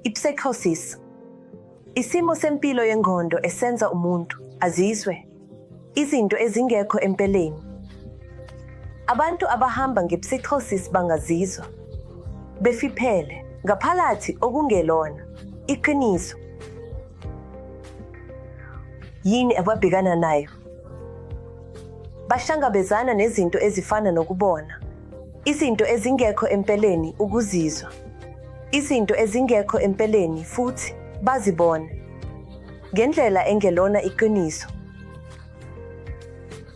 I-psychosis isimo sempilo yengqondo esenza umuntu azizwe izinto ezingekho empeleni. Abantu abahamba nge-psychosis bangazizwa befiphele ngaphakathi okungelona iqiniso. Yini ababhekana nayo? Bahlangabezana nezinto ezifana nokubona izinto ezingekho empeleni, ukuzizwa izinto ezingekho empeleni futhi bazibone ngendlela engelona iqiniso.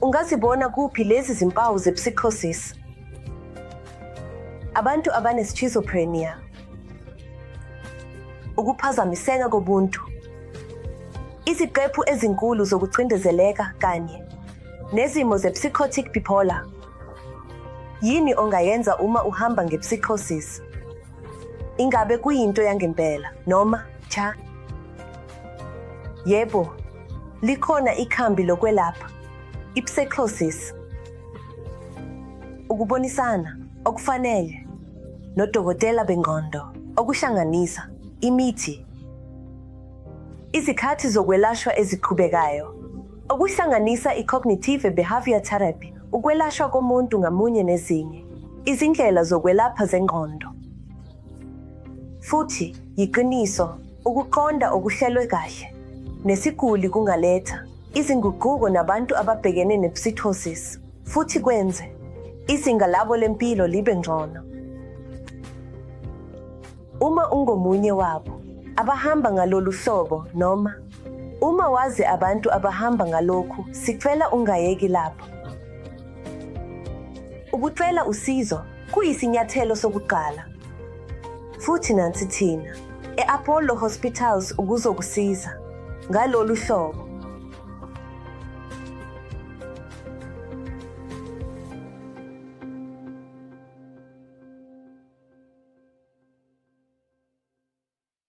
Ungazibona kuphi lezi zimpawu ze-psychosis? Abantu abane-schizophrenia, ukuphazamiseka kobuntu, iziqephu ezinkulu zokucindezeleka kanye nezimo ze-psychotic bipolar. Yini ongayenza uma uhamba nge-psychosis? Ingabe kuyinto yangempela noma cha? Yebo, likhona ikhambi lokwelapha i-psychosis. Ukubonisana okufanele nodokotela bengqondo okuhlanganisa imithi, izikhathi zokwelashwa eziqhubekayo, okuhlanganisa i-cognitive behavior therapy, ukwelashwa komuntu ngamunye nezinye izindlela zokwelapha zengqondo. Futhi yiqiniso, ukuqonda okuhlelwe kahle nesiguli kungaletha izinguquko nabantu ababhekene ne-psychosis futhi kwenze izinga labo lempilo libe ngcono. Uma ungomunye wabo abahamba ngalolu hlobo noma uma wazi abantu abahamba ngalokhu, sicela ungayeki lapho. Ukucela usizo kuyisinyathelo sokuqala. Futhi nansi thina e-Apollo Hospitals ukuzokusiza ngalolu hlobo.